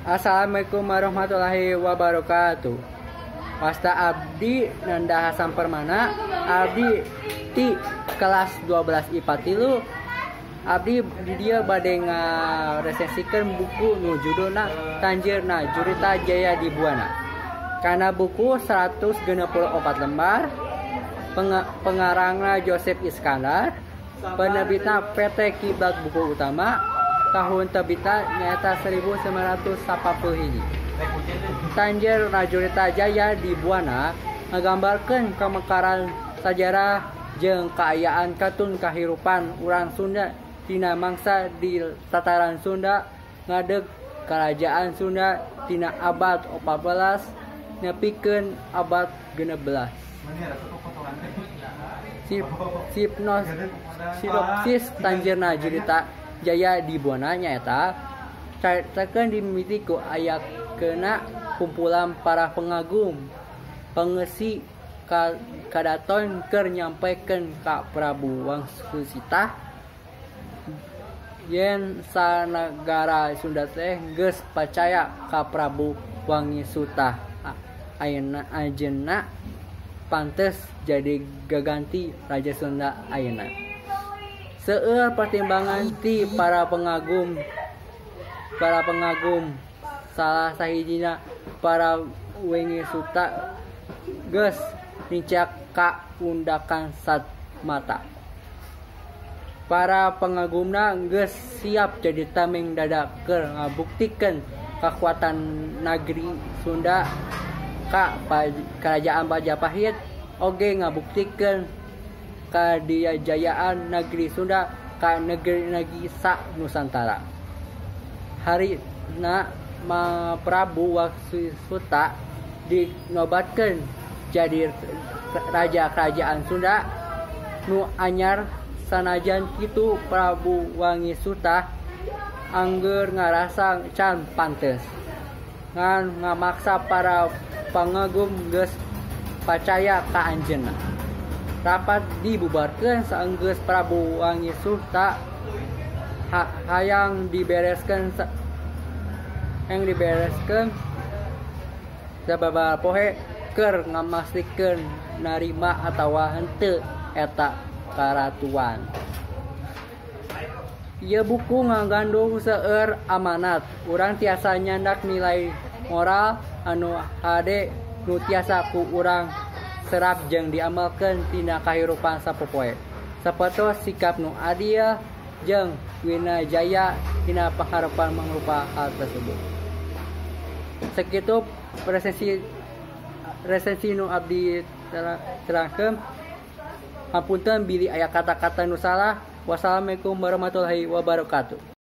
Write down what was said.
Assalamualaikum warahmatullahi wabarakatuh. Wasta abdi Nanda Hasan Permana, abdi ti kelas 12 IPA 3. Abdi di dieu bade ngaresensikeun buku nu judulna Tanjeurna Jurita Jaya di Buana. Kana buku 164 lembar, pengarangna Joseph Iskandar, penerbitna PT Kiblat Buku Utama, tahun terbitna nyaeta 1981. Tanjeurna Jurita Jaya di Buana ngagambarkeun kamekaran sajarah jeung kaayaan katun kahirupan urang Sunda tina mangsa di tataran Sunda ngadeg Kerajaan Sunda tina abad 14 nepikeun abad 16. Sinopsis Tanjeurna Jurita Jaya di Buana nyaeta caritakeun dimimiti ku ayakena kumpulan para pengagum pengesi kadaton keur nyampekeun ka Prabu Wangsusita yen sanagara Sunda teh geus percaya ka Prabu Wangisuta ayeuna anjeunna pantes jadi gaganti Raja Sunda ayeuna. Seueur pertimbangan ti para pengagum salah sahijina para Wangisuta geus nincak ka undakan Satmata. Para pengagumna geus siap jadi tameng dada keur ngabuktikeun kakuatan nagri Sunda ka Kerajaan Majapahit oge ngabuktikeun kadiajayaan negeri Sunda ka negeri-negeri sa Nusantara. Harina Prabu Wangsuta dinobatkeun jadi raja kerajaan Sunda nu anyar. Sanajan kitu Prabu Wangisuta angger ngarasa can pantes ngan ngamaksa para pangagum geus pacaya ka anjeunna. Rapat dibubarkeun saenggeus Prabu Wangisuta hayang dibereskeun sababaraha poe keur ngamastikeun narima atawa henteu eta karatuan. Ieu buku ngagandung seueur amanat. Urang tiasa nyandak nilai moral anu hade nu tiasa ku urang serap jeung diamalkeun tina kahirupan sapopoe. Sapertos sikap nu adil jeung winajaya dina pangharepan mangrupa hal tersebut. Sakitu resensi nu abdi terangkeun. Hapunten bilih aya kata-kata nu salah. Wassalamualaikum warahmatullahi wabarakatuh.